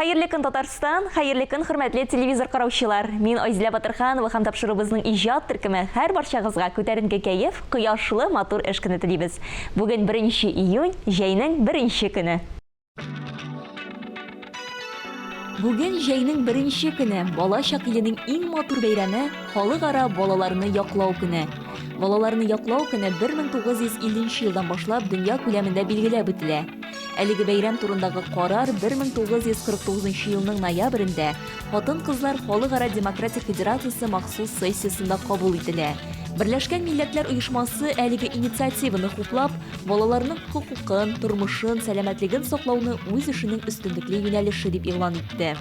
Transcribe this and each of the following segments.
Хәерле көн, Татарстан! Хәерле көн, хөрмәтле телевизор караучылар! Мин Айзилә Батырханова һәм тапшыруыбызның иҗат төркеме һәр барчагызга күтәренке кәеф, кояшлы матур эш көне телибез. Бүген беренче июнь, җәйнең беренче көне. Бүген җәйнең беренче көне, балачак иленең иң матур бәйрәме, Халыкара балаларны яклау көне. Балаларны яклау көне 1950 нче елдан башлап дөнья күләмендә билгеләп үтелә. Әлеге бәйрәм турындагы карар 1949 нчы елның ноябрендә Хатын-кызлар халыкара демократик федерациясе махсус сессиясендә кабул ителә. Берләшкән Милләтләр Оешмасы әлеге инициативаны хуплап, балаларның хокукын, тормышын, сәламәтлеген саклауны үз эшенең өстенлекле юнәлеше дип игълан итте.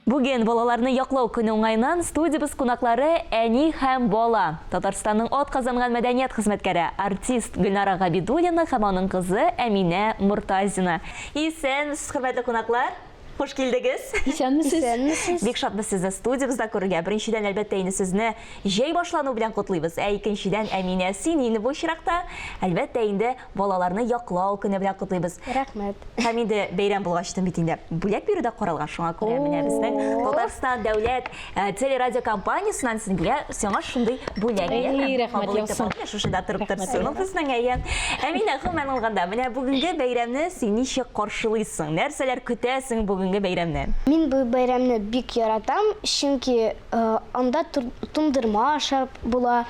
Бүген балаларны яклау көне уңаеннан студиябез кунаклары әни һәм бала. Татарстанның атказанган мәдәният хезмәткәре, артист Гөлнара Габидуллина һәм аның кызы Әминә Мортазина. Исәнмесез, хөрмәтле кунаклар! Хуш килдегез! Исәнмесез! Исәнмесез! Бик шатбыз сезне студиябездә күрергә. Беренчедән, әлбәттә инде, сезне җәй башлану белән котлыйбыз. Ә икенчедән, Әминә, син инде бу очракта, әлбәттә инде, балаларны яклау көне белән котлыйбыз. Рәхмәт. Һәм инде бәйрәм булгачтын бит инде бүләк бирү дә каралган. Шуңа күрә менә безнең Татарстан дәүләт э, телерадиокомпаниясеннән сезгә сиңа шундый бүләк. Әй, рәхмәт Кабул итеп яусын. ал. Менә шушында торып торсын ул безнең әйе. Әминә, гомумән алганда, менә бүгенге бәйрәмне син ничек каршылыйсың? Нәрсәләр көтәсең бүгенге бәйрәмнән? Мин бу бәйрәмне бик яратам, чөнки э, анда туңдырма ашап була,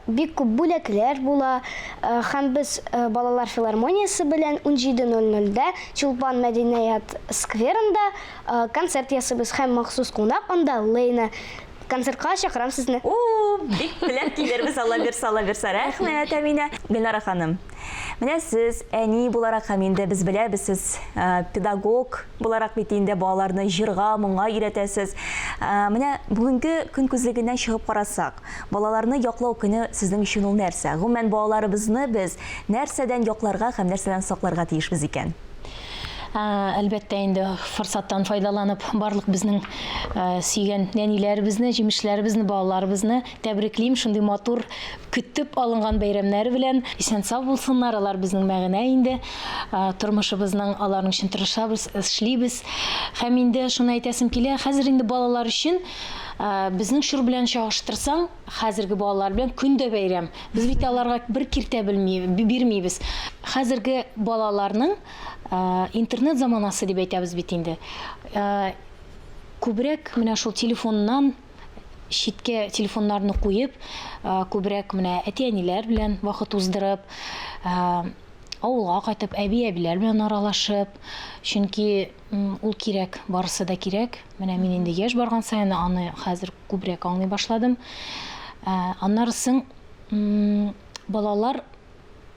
бик күп бүләкләр була һәм без балалар филармониясе белән 17:00 дә Чулпан мәдәният скверында концерт ясыйбыз һәм махсус кунак анда Лейна. Концертка чакырам сезне. У, бик теләп килербез, Алла бирса, Алла бирса. Рәхмәт, Әминә. Гөлнара ханым, менә сез әни буларак һәм инде без беләбез, сез педагог буларак бит инде балаларны җырга, моңга өйрәтәсез. Менә бүгенге көн күзлегеннән чыгып карасак, Балаларны яклау көне сезнең өчен ул нәрсә? Гомумән, балаларыбызны без нәрсәдән якларга һәм нәрсәдән сакларга тиешбез икән? Әлбәттә инде, форсаттан файдаланып, барлык безнең сөйгән нәниләребезне, җимешләребезне, балаларыбызны тәбриклим шундый матур, көтеп алынган бәйрәмнәре белән. Исән-сау булсыннар, алар безнең мәгънә инде тормышыбызның, аларның өчен тырышабыз, эшлибез. Һәм инде шуны әйтәсем килә, хәзер инде балалар өчен Безнең чор белән чагыштырсаң, хәзерге балалар белән көн дә бәйрәм. Без бит аларга бер киртә белми, бирмибез. Хәзерге балаларның интернет заманасы дип әйтәбез бит инде. Күбрәк менә шул телефоннан читкә телефоннарны куеп, күбрәк менә әти-әниләр белән вакыт уздырып, авылга кайтып, әби-әбиләр белән аралашып, чөнки Ул кирәк, барысы да кирәк. Менә мин инде яшь барган саен аны хәзер күбрәк аңлый башладым. Ә, аннары соң балалар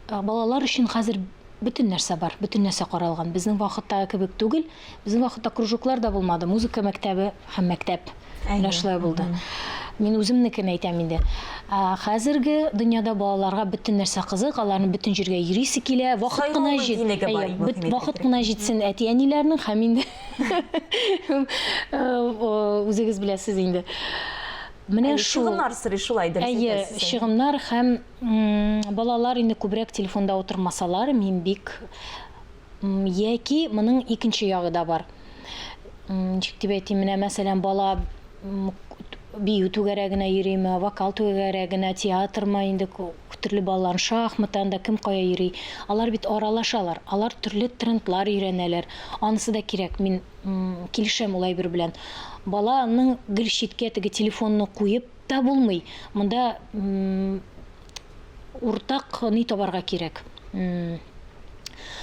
балалар өчен хәзер бөтен нәрсә бар, бөтен нәрсә каралган. Безнең вакыттагы кебек түгел. Безнең вакытта кружоклар да булмады, музыка мәктәбе һәм мәктәп. Менә шулай булды. Мин үземнекен әйтәм инде. Ә хәзерге дөньяда балаларга бөтен нәрсә кызык, аларның бөтен җиргә йөрисе килә, вакыт кына җит. Вакыт кына җитсен әти-әниләрнең һәм инде үзегез беләсез инде. Менә шул. Чыгымнар сорый шулай дөрес Әйе, чыгымнар һәм балалар инде күбрәк телефонда утырмасалар, мин бик Яки моның икенче ягы да бар. Ничек дип әйтим, менә мәсәлән, бала бию түгәрәгенә йөриме, вокал түгәрәгенә, театрмы, инде төрле балалар шахмат анда кем кая йөри. Алар бит аралашалар, алар төрле трендлар өйрәнәләр. Анысы да кирәк, мин килешәм ул әйбер белән. Баланың гел читкә теге телефонны куеп та булмый. Монда уртак ни табарга кирәк.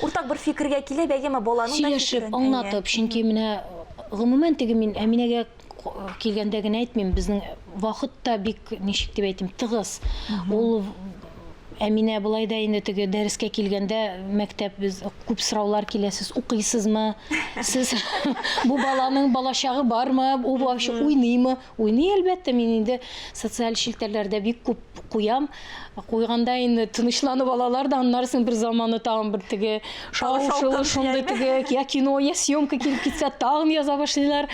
Уртак бер фикергә килеп, әйеме, баланың да Сөйләшеп, аңлатып, чөнки менә гомумән теге мин Әминәгә килгәндә генә әйтмим, безнең вакыт та бик, ничек дип әйтим, тыгыз. Ул Әминә болай да инде теге дәрескә килгәндә мәктәп без күп сораулар килә, сез укыйсызмы? Сез бу баланың балачагы бармы? Ул вообще уйныймы? Уйный, әлбәттә, мин инде социаль челтәрләрдә бик күп куям. Куйганда инде тынычланып алалар да, аннары соң бер заманы тагын бер теге шау-шулы шундый теге я кино, я съемка килеп китсә, тагын яза башлыйлар.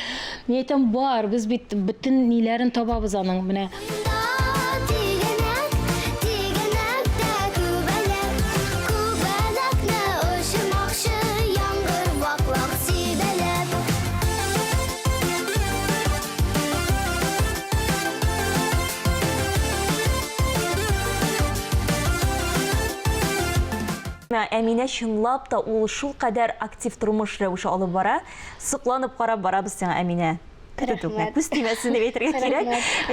Мин әйтәм, бар, без бит бөтен ниләрен табабыз аның. Менә Әминә чынлап та ул шулкадәр актив тормыш рәвеше алып бара. Сокланып карап барабыз сиңа, Әминә. Рәхмәт. Күз тимәсен дип әйтергә кирәк.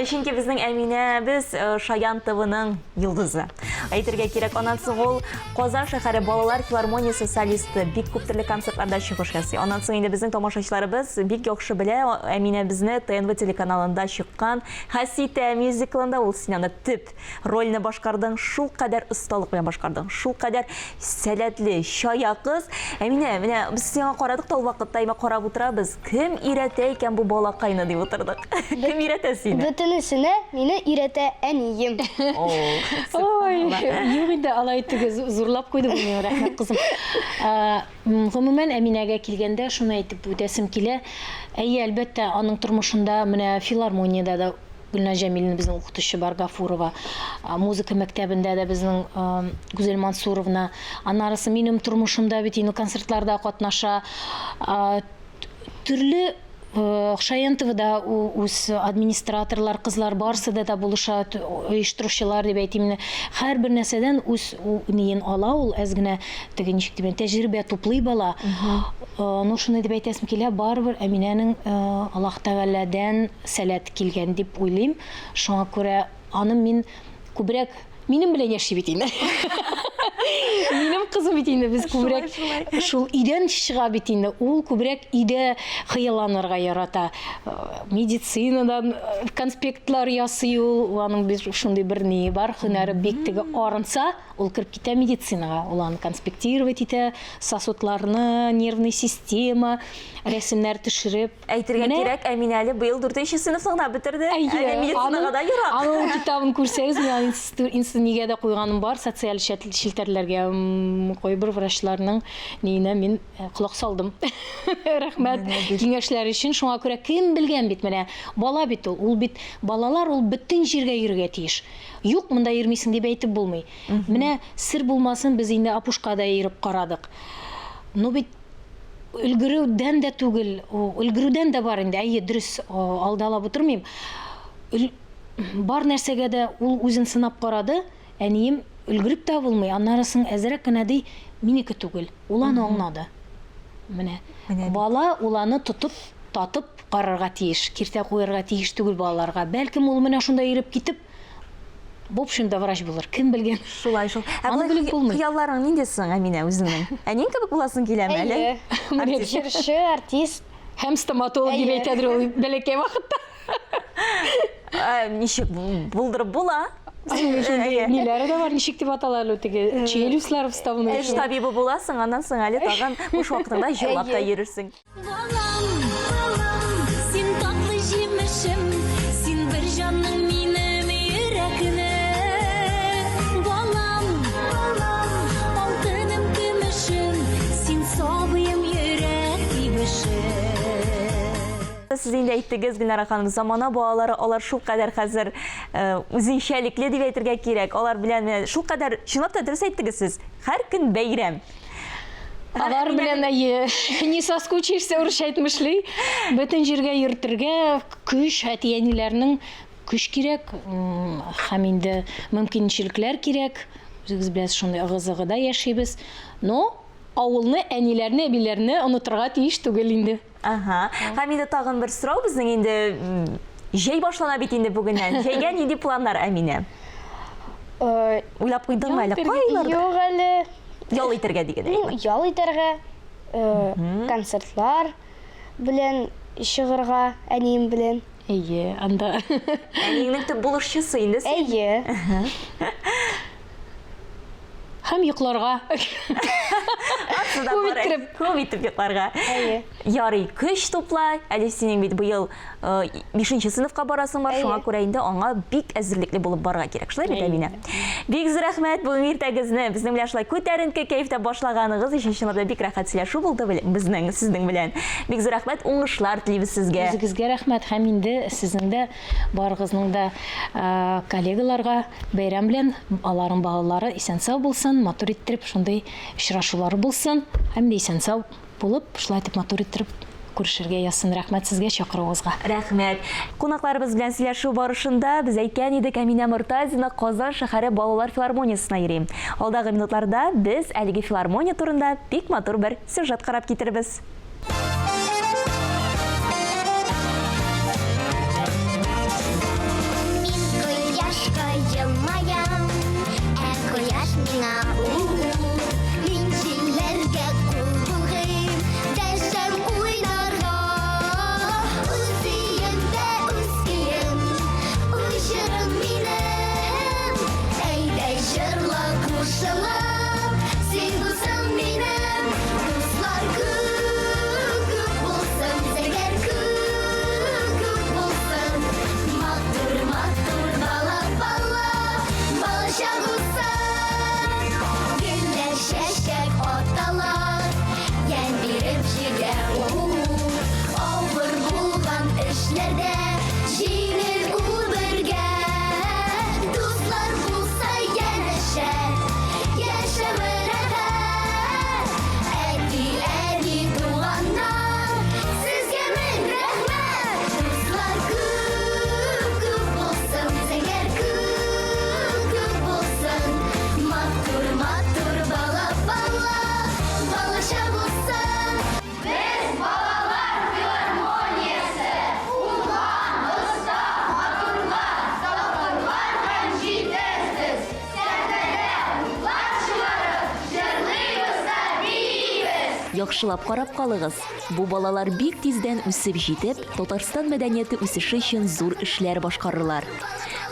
Чөнки безнең Әминәбез э, Шаян ТВның йолдызы. Әйтергә кирәк, аннан соң ул Казан шәһәре балалар филармониясе солисты, бик күп төрле концертларда чыгыш ясый. Аннан соң инде безнең тамашачыларыбыз бик яхшы белә Әминәбезне ТНВ телеканалында чыккан Хәситә мюзиклында ул син анда төп Рольне башкардың, шулкадәр осталык белән башкардың, шулкадәр сәләтле, чая кыз. Әминә, менә без сиңа карадык та ул вакытта, әмма карап утырабыз, кем өйрәтә икән бу балакайны дип утырдык. Кем өйрәтә сине? Бөтенесенә мине өйрәтә әнием. Ой, юк инде, алай итегез, зурлап куйды бу миңа, рәхмәт, кызым. Гомумән, Әминәгә килгәндә, шуны әйтеп үтәсем килә. Әйе, әлбәттә, аның тормышында менә филармониядә дә Гөлназ Җәмиловна безнең укытучы бар, Гафурова. Музыка мәктәбендә дә безнең Гүзәл Мансуровна. Аннарысы минем тормышымда бит инде концертларда катнаша. Төрле Шаян ТВда үз администраторлар, кызлар барысы да да булыша, оештыручылар дип әйтим инде. Һәрбер нәрсәдән үз ниен ала ул, әз генә теге ничек дип тәҗрибә туплый бала. Ну, шуны дип әйтәсем килә, барыбер Әминәнең Аллаһ Тәгаләдән сәләт килгән дип уйлыйм. Шуңа күрә аны мин күбрәк минем белән яши бит инде. Минем кызым бит инде, без күбрәк шул өйдән чыга бит инде. Ул күбрәк өйдә хыялланырга ярата. Медицинадан конспектлар ясый ул, аның бит шундый бер ние бар, һөнәре бик теге арынса, ул кереп китә медицинага. Ул аны конспектировать итә, сосудларны, нервный система, рәсемнәр төшереп. Әйтергә Менә- кирәк, Әминә әле быел дүртенче сыйныфны гына бетерде. Әйе, Әле медицинага аның- да ерак. Аның китабын күрсәгез, мин аны институ- институ нигә дә куйганым бар, социаль чәт- челтәрләргә м, кайбер врачларның ниенә мин э, колак салдым. Рәхмәт киңәшләр өчен. Шуңа күрә кем белгән бит менә, бала бит ул, ул бит балалар ул бөтен җиргә йөрергә тиеш. Юк, монда йөрмисең дип әйтеп булмый. Менә сер булмасын, без инде Апушка да йөреп карадык. Ну бит Өлгерүдән дә түгел, өлгерүдән дә бар инде, әйе, дөрес, алдалап утырмыйм. Бар нәрсәгә дә ул үзен сынап карады, әнием, өлгереп тә булмый, аннары соң әзрәк кенә ди, минеке түгел. Ул аны аңлады. Менә. Бала ул аны тотып, татып карарга тиеш, киртә куярга тиеш түгел балаларга. Бәлкем ул менә шунда йөреп китеп, В общем да врач булыр, кем белгән. Шулай шул. Ә Аны болай белеп булмый. Хыялларың нинди соң, Әминә, үзеңнең? Әниең кебек буласың киләме әле? Әйе. Җырчы, артист. Һәм стоматолог дип Әйе. әйтәдер ул бәләкәй вакытта. Ә, Ничек булдырып була? Әйе. Ниләре дә бар, ничек дип атала әле теге челюстлар вставной. Теш табибы буласың, аннан соң әле тагын буш вакытыңда җырлап та Әйе. йөрерсең. Балам, балам, син татлы җимешем, син бер җаның минем йөрәкне. Балам, балам, алтыным, көмешем, син сабыем йөрәк тибешем. Сез инде әйттегез, Гөлнара ханым, замана балалары алар шулкадәр хәзер э, үзенчәлекле дип әйтергә кирәк. Алар белән менә шулкадәр, чынлап та дөрес әйттегез сез. Һәр көн бәйрәм. Алар белән әйе, не соскучишься, урысча әйтмешли. Бөтен җиргә йөртергә көч, әти-әниләрнең көч кирәк, һәм инде мөмкинчелекләр кирәк. Үзегез беләсез, шундый ыгы-зыгыда яшибез. Но авылны, әниләрне, әбиләрне онытырга тиеш түгел инде. Ага. Һәм инде тагын бер сорау безнең инде җәй башлана бит инде бүгеннән. Җәйгә нинди планнар, Әминә? Э, Уйлап куйдыңмы әле? Кайларда? Юк әле. Ял итәргә дигән. Ну, ял итәргә, э, концертлар белән чыгырга әнием белән. Әйе, анда. Әниеңнең төп булышчысы инде син. Әйе. Һәм йокларга. Ансы да Күп бар. иттереп. Күп итеп йокларга. Әйе. Ярый, көч тупла. Әле синең бит быел э, бишенче сыйныфка барасың бар, шуңа Әйе. күрә инде аңа бик әзерлекле булып барырга кирәк. Шулай бит, Әйе. Әминә? Бик зур рәхмәт бүгенге иртәгезне безнең белән шулай күтәренке кәефтә башлаганыгыз өчен. Чынлап та бик рәхәт сөйләшү булды безнең сезнең белән. Бик зур рәхмәт, уңышлар телибез сезгә. Үзегезгә рәхмәт һәм инде сезнең дә барыгызның да э, коллегаларга бәйрәм белән, аларның балалары исән-сау булсын, матур иттереп шундый очрашулар булсын һәм дә исән-сау булып, шулай итеп матур иттереп. Күрешергә язсын. Рәхмәт сезгә чакыруыгызга. Рәхмәт. Кунакларыбыз белән сөйләшү барышында без әйткән идек, Әминә Мортазина Казан шәһәре балалар филармониясенә йөри. Алдагы минутларда без әлеге филармония турында бик матур бер сюжет карап китербез. Мин кояшка елмаям, ә кояш миңа у-у. Мин җилләргә кул болгыйм, дәшәм уйнарга. Үз өемдә үз көем, үз җырым минем. Әйдә җырла кушылып, син дусым минем. Дуслар күп, күп булсын, зәңгәр күк күк булсын. Матур, матур бала, бала, балачак узсын. Гөлләр чәчәк аталар, ямь биреп җиргә, у-у. Авыр булган эшләрдә җиңел ул бергә. Дуслар булса янәшә, яшәве рәхәт. Әти, әни, туганнар, сезгә мең рәхмәт. Дуслар күп, күп булсын, зәңгәр күк күк булсын. Матур, матур бала, бала, балачак булсын. Без балалар филармониясе, уңган, оста, матурлар, тапкырлар һәм җитезбез. Сәхнәдә утлар чыгарып, җырлыйбыз да биибез. Яхшылап карап калыгыз, бу балалар бик тиздән үсеп җитеп, Татарстан мәдәнияте үсеше өчен зур эшләр башкарырлар.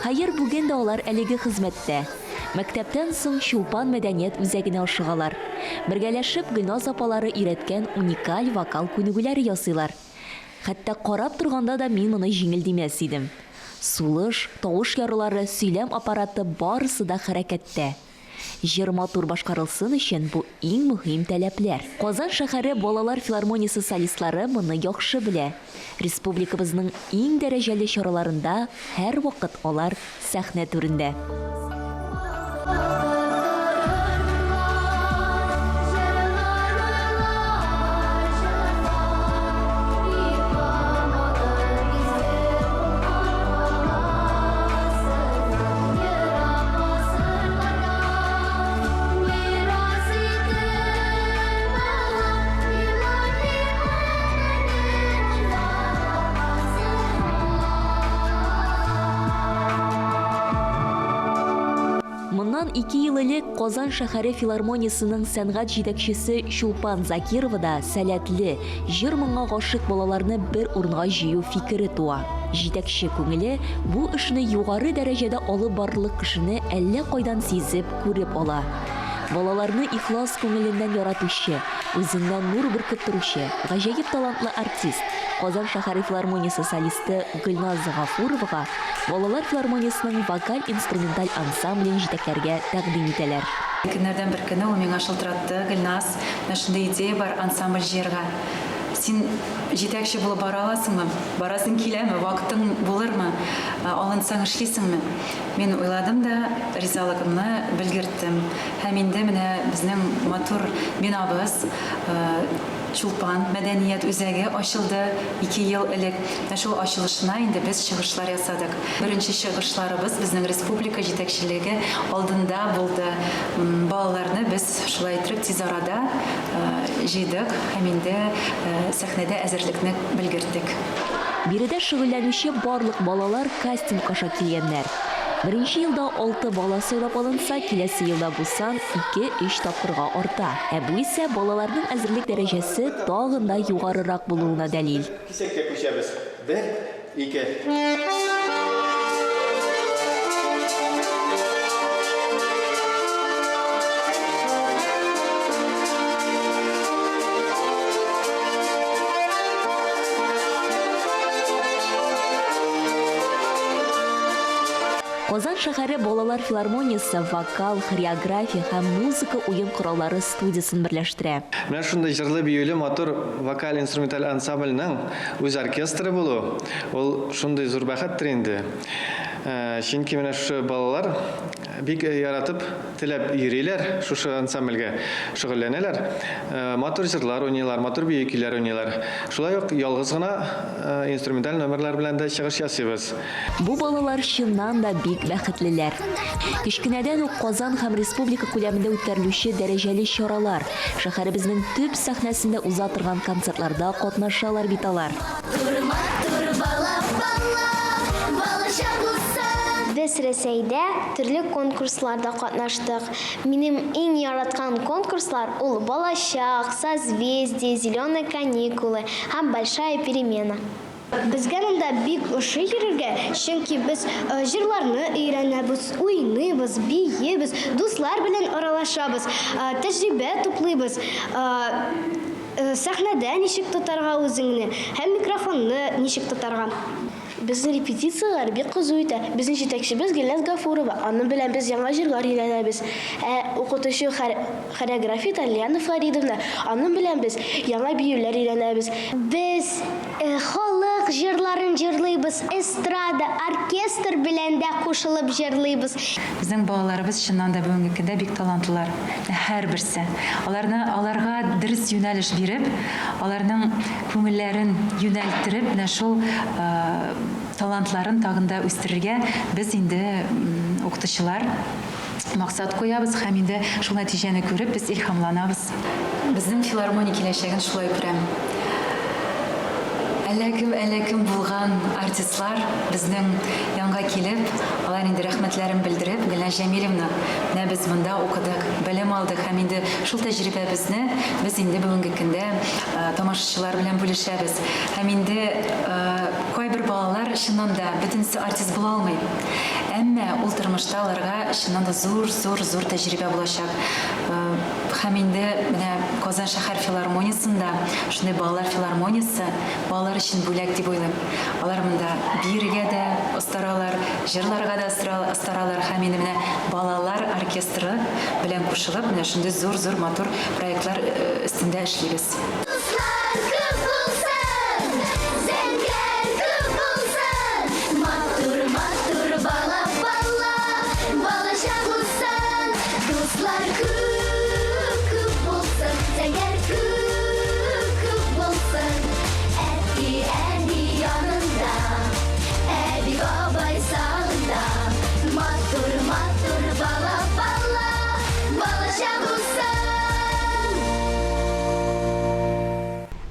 Хәер, бүген дә алар әлеге хезмәттә. Мәктәптән соң Чулпан мәдәният үзәгенә ашыгалар. Бергәләшеп Гөлназ апалары өйрәткән уникаль вокал күнегүләре ясыйлар. Хәтта карап торганда да мин моны җиңел димәс идем. Сулыш, тавыш ярылары, сөйләм аппараты барысы да хәрәкәттә. Җыр матур башкарылсын өчен бу иң мөһим таләпләр. Казан шәһәре балалар филармониясе солистлары моны яхшы белә. Республикабызның иң дәрәҗәле чараларында һәрвакыт алар сәхнә түрендә. Моннан ике ел элек Казан шәһәре филармониясенең сәнгать җитәкчесе Чулпан Закирова да сәләтле, җыр-моңга гашыйк балаларны бер урынга җыю фикере туа. Җитәкче күңеле бу эшне югары дәрәҗәдә алып барырлык кешене әллә кайдан сизеп, күреп ала. Балаларны ихлас күңеленнән яратучы, үзеннән нур бөркеп торучы, гаҗәеп талантлы артист, Казан шәһәре филармониясе солисты Гөлназ Гафуровага Балалар филармониясенең вокаль-инструменталь ансамблен җитәкләргә тәкъдим итәләр. Көннәрдән бер көнне ул миңа шылтыратты, Гөлназ, менә шундый идея бар, ансамбль җыярга. Син җитәкче булып бара аласыңмы? Барасың киләме? Вакытың булырмы? Алынсаң эшлисеңме? Мин уйладым да, ризалыгымны белгерттем. Һәм инде менә безнең матур бинабыз, Чулпан мәдәният үзәге ачылды ике ел элек. Менә шул ачылышына инде без чыгышлар ясадык. Беренче чыгышларыбыз безнең республика җитәкчелеге алдында булды. Балаларны без шулай иттереп тиз арада җыйдык һәм инде сәхнәдә әзерлекне белгерттек. Биредә шөгыльләнүче барлык балалар кастинг аша килгәннәр. Беренче елда алты бала сайлап алынса, киләсе елда бу сан ике-өч тапкырга арта. Ә бу исә балаларның әзерлек дәрәҗәсе тагын да югарырак булуына дәлил. Кисәккә күчәбез. Бер, ике. Казан шәһәре балалар филармониясе вокал, хореография һәм музыка уен кораллары студиясен берләштерә. Менә шундый җырлы-биюле матур вокаль-инструменталь ансамбльнең үз оркестры булу, ул шундый зур бәхеттер инде. Чөнки менә шушы балалар бик яратып, теләп йөриләр шушы ансамбльгә, шөгыльләнәләр. Матур җырлар уйныйлар, матур бию көйләр уйныйлар. Шулай ук ялгыз гына инструменталь номерлар белән дә чыгыш ясыйбыз. Бу балалар чыннан да бик бәхетлеләр. Кечкенәдән үк Казан һәм республика күләмендә үткәрелүче дәрәҗәле чаралар, шәһәребезнең төп сәхнәсендә уза торган концертларда катнашалар бит алар. Матур, матур бала, бала, балачак булсын. Без Рәсәйдә төрле конкурсларда катнаштык. Минем иң яраткан конкурслар ул Балачак, Созвездие, Зеленые каникулы һәм Большая перемена. Безгә монда бик ошый йөрергә, чөнки без җырларны өйрәнәбез, уйныйбыз, биебез, дуслар белән аралашабыз, тәҗрибә туплыйбыз, сәхнәдә ничек тотарга үзеңне һәм микрофонны ничек тотарга. Безнең репетицияләр бик кызу үтә. Безнең җитәкчебез Гөлназ Гафурова, аның белән без яңа җырлар өйрәнәбез. Ә укытучы хореография Тальяна Флоридовна, аның белән без яңа биюләр өйрәнәбез. Без Халык җырларын җырлыйбыз, эстрада, оркестр белән дә кушылып җырлыйбыз. Безнең балаларыбыз чыннан да бүгенге көндә бик талантлылар. Һәрберсе. Аларны, аларга дөрес юнәлеш биреп, аларның күңелләрен юнәлттереп, менә шул талантларын тагын да үстерергә без инде укытучылар максат куябыз һәм инде шул нәтиҗәне күреп без илһамланабыз. Безнең филармония киләчәген шулай күрәм. Әллә кем, әллә кем булган артистлар безнең янга килеп, алар инде рәхмәтләрен белдереп, Гөлназ Җәмилевна, менә без монда укыдык, белем алдык һәм инде шул тәҗрибәбезне без инде бүгенге көндә тамашачылар белән бүлешәбез. Һәм инде кайбер балалар чыннан да бөтенесе артист була алмый. Әмма ул тормышта аларга чыннан да зур, зур, зур тәҗрибә булачак. Һәм инде менә Казан шәһәр филармониясендә шундый балалар филармониясе балалар өчен бүләк дип уйлыйм. Алар монда биергә дә остаралар, җырларга да остаралар һәм инде менә балалар оркестры белән кушылып, менә шундый зур-зур матур проектлар өстендә эшлибез. Дуслар күп булсын, зәңгәр күк булсын, Матур-матур бала, бала, балачак булсын. Дуслар күп, күп булсын, зәңгәр күк, күк булсын. Әти, әни янында, әби, бабай сагында, Матур-матур бала, бала, балачак булсын.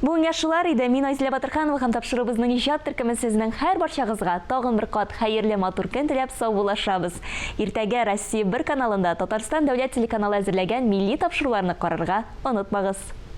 Бүгенгә шулар иде. Мин Айзилә Батырханова һәм тапшыруыбызның иҗат төркеме сезнең һәрбарчагызга тагын бер кат хәерле матур көн теләп саубуллашабыз. Иртәгә Россия бер каналында Татарстан дәүләт телеканалы әзерләгән милли тапшыруларны карарга онытмагыз.